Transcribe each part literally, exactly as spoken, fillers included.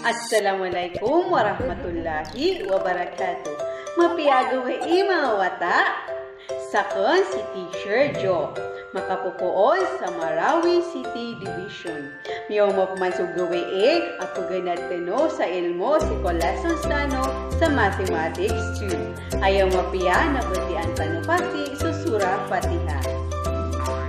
Assalamu alaikum warahmatullahi wabarakatuh. Mapiya a gawii, manga wata? Sakn si Teacher Jo, makapopoon sa Marawi City Division. Miyaoma pman so gawii a paganad tano sa ilmo psycho lessons tano sa Mathematics two. Aya mapiya na batian tano pati so Surah Fatiha.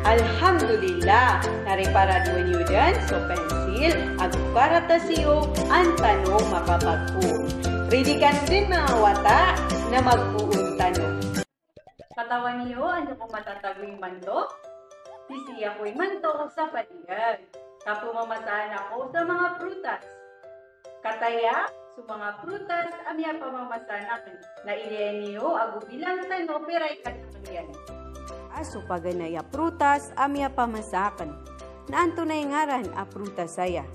Alhamdulillah, na riparad niyo dn so pensil ago karatas iyo an tano makapagpoon. Ready kano dn, manga wata, na magpoon tano. Katawan iyo, anda ko matatago imanto? Sisii ako imanto sa padian. Ka pmamasahan ako sa manga prutas. Kataya so manga prutas a miyapamamasaan akn, na ilaya niyo ago bilangn tano pira i kadakl iyan. A so paganay a prutas a miyapamasa akn, na antonaa i ngaran a prutas aya?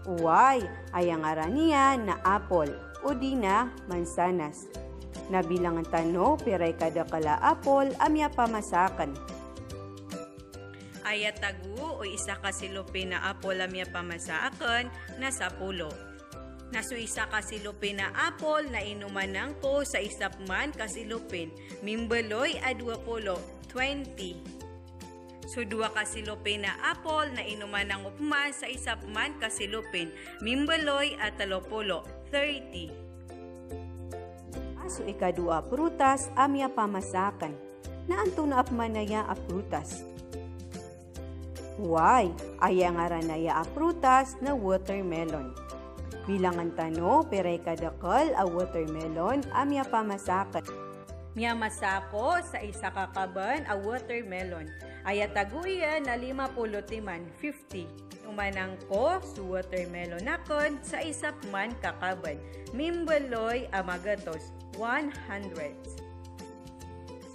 Way, aya ngaran iyan na apple, odi na mansanas. Na bilangn tano pira i kadakl a apple a miyapamasa akn. Aya tago o isa ka silopin a apple a miyapamasa akn na sapolo. Na so isa ka silopin a apple na inomanan ko sa isa pman ka silopin, mimbaloy a dowa polo, twenty. So dowa ka silopin a apple na inomanan ko pman sa isa pman ka silopin, mimbaloy a tlo polo, thirty. A so ikadowa a prutas a miyapamasa akn, na antonaa pman aya a prutas? Way, aya ngaran aya a prutas na watermelon. Bilangn tano pira i kadakl a watermelon a miyapamasa akn. Miyamasa ako sa isa ka kaban a watermelon. Aya tago iyan na lima polo timan, fifty. Inomanan ko so watermelon akn sa isa pman ka kaban, mimbaloy a magatos, one hundred.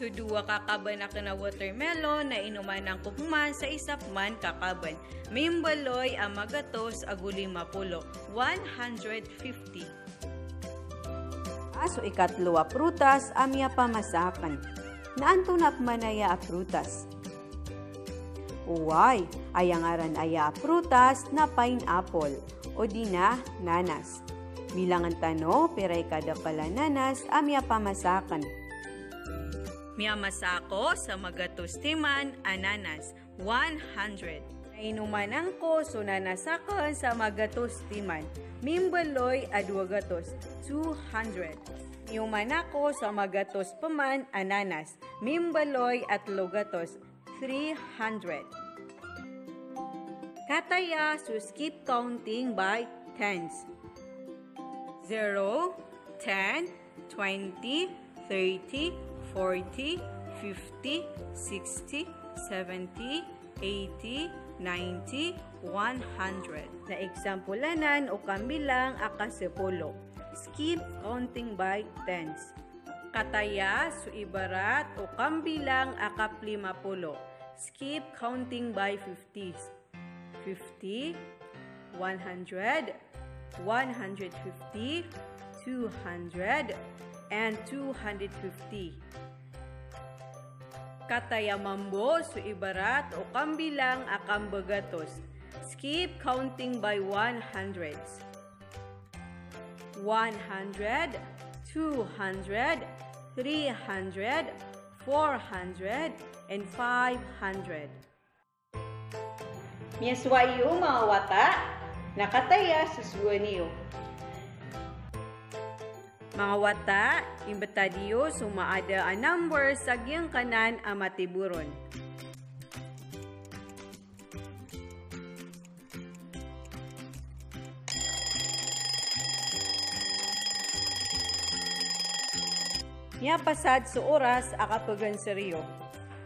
So dowa ka kaban akn a watermelon na inomanan ko pman sa isa pman ka kaban, mimbaloy a magatos ago lima polo, one hundred fifty. A so ikatlo a prutas a miyapamasa akn, na antonaa pman aya a prutas? Way, aya ngaran aya a prutas na pineapple, odi na nanas. Bilangn tano pira i kadakl a nanas a miyapamasa akn. Miyamasa ako sa magatos timan a nanas, one hundred. Na inomanan ko so nanas akn sa magatos timan, mimbaloy a dowa gatos, two hundred. Inomanan ko sa magatos pman a nanas, mimbaloy a tlo gatos, three hundred. Kataya so skip counting by tens. Zero, ten, twenty, thirty, forty, fifty, sixty, seventy, eighty, ninety, one hundred. Na example anan o kambilang a kasapolo. Skip counting by tens. Kataya so ibarat o kambilang a kaplima polo. Skip counting by fifties. Fifty, one hundred, one hundred fifty, two hundred, and two hundred fifty. Kataya mambo so ibarat o kambilang a kambagatos. Skip counting by one hundreds. One hundred, two hundred, three hundred, four hundred, and five hundred. Miyasowa iyo, manga wata, na kataya so sowaan iyo. Manga wata, imbtad iyo so maada a numbers sa giyangkanan a matiboron. Miyapasad so oras a kapaganser iyo.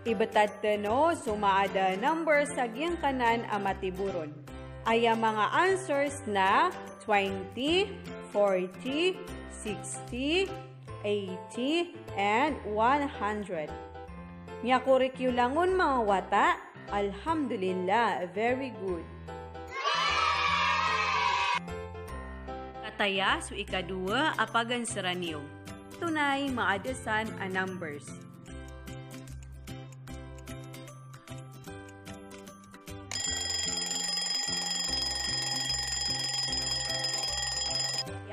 Ibtad tano so maada a numbers sa giyangkanan a matiboron. Aya manga answers na twenty, forty, sixty, eighty, and one hundred. Miyakorik iyo langon, manga wata. Alhamdulillah, very good. Kataya so ikadowa a paganseran iyo. Antonaa i maada san a numbers?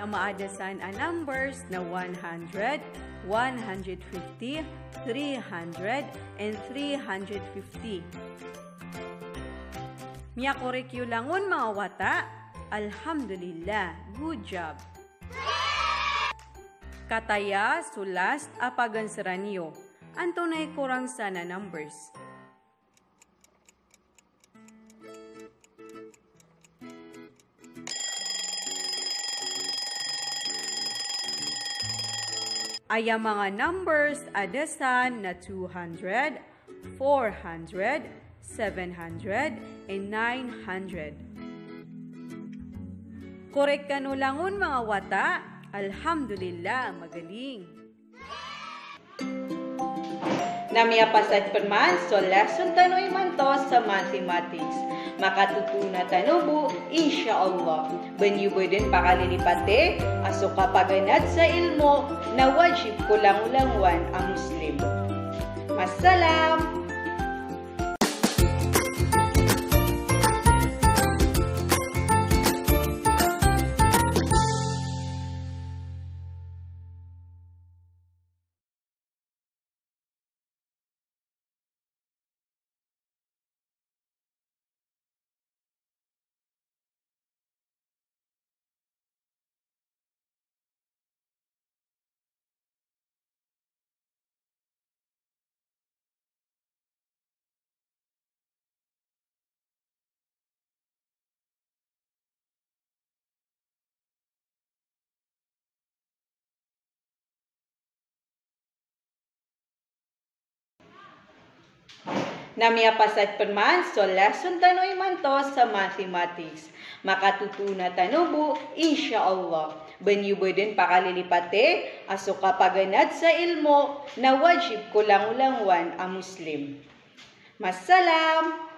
Aya maadasan a numbers na one hundred, one hundred fifty, three hundred, and three hundred fifty. Miyakorek iyo langon, manga wata. Alhamdulillah. Good job. Kataya so last a paganseran iyo. Antonaa i korang san a numbers? Aya manga numbers a da san na two hundred, four hundred, seven hundred, and nine hundred. Korek kano langon, manga wata. Alhamdulillah, magaling. Na miyapasad pn man so lesson tano imanto sa mathematics. Makatotoona tano bo, insha Allah. Ba niyo ba dn pakalilipati a so kapaganad sa ilmo na wajib ko langolangowan a Muslim. Masalam! Na miyapasad pn man so lesson tano imanto sa mathematics. Makatotoona tano bo, insha Allah. Ba niyo ba dn pakalilipati a so kapaganad sa ilmo na wajib ko langolangowan a Muslim. Masalam!